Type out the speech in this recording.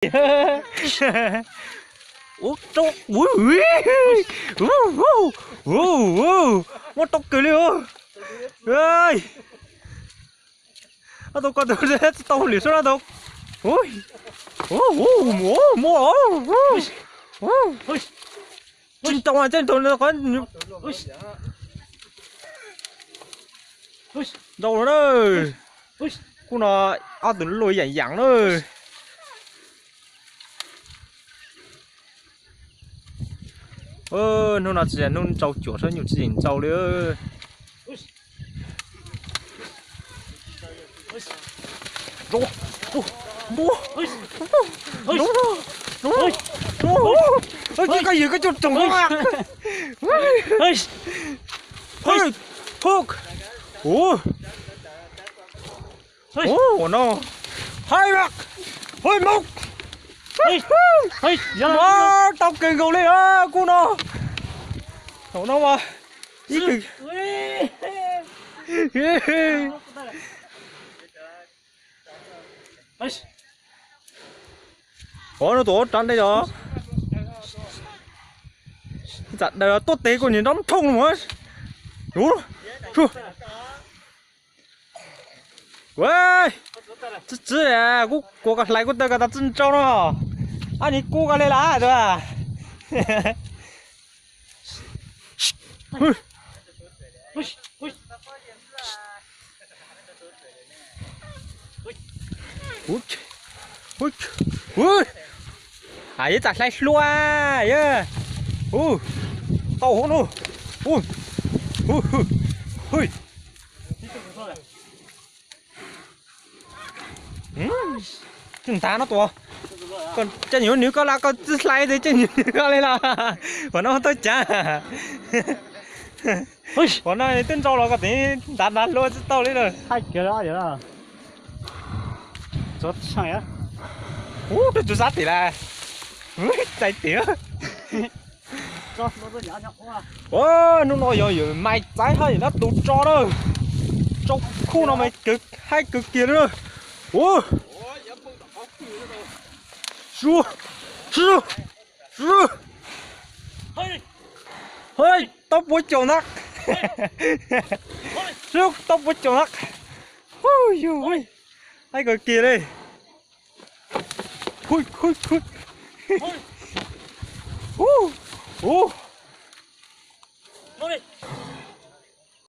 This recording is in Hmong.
Ua rau, muab tau kawg li. Tau ko tsis tau li sub no tau. Tsis tau tsis tau qhov ntau na. Kuj no ob tug luaj yaam yaam na. Hnub no tsis yog hnub ntsau cuam sab nyuj tsis yeem ntsau li. Koj yws koj coj tsoom no. Ua no, hais mak, hais mus. Tau kawg nkaus li kuj no. Thaum no mas ib tug Ov, no tus ov rov dej os. Txam daws tuaj tes kuj niag nrov thooj no. Tsis tsis, kuv kuas koj hlais kuv taw koj tas tsis ntsau no. Ab, niag kub koj li lawm tus. Yog txam hlais hlua, yog tau hauv no. Tsis ntav no tus. Koj tseem yuav nws koj los koj tsis hlais tes tseem yuav nws koj li los. Qhov no tau cav. Qhov no twb ntsau los koj tseem ntav ntav hlua tsis tau li lawm. Ub, twb tsis sab tim lawm. Txais tim. Hnub no yog yawm Mais txaiv hab yawm dab tus tso na. Tso khub no mas haib kawg kiag li na. Ub, tau puas caum ntag. Tau puas caum ntag. Yog haib kawg kiag li.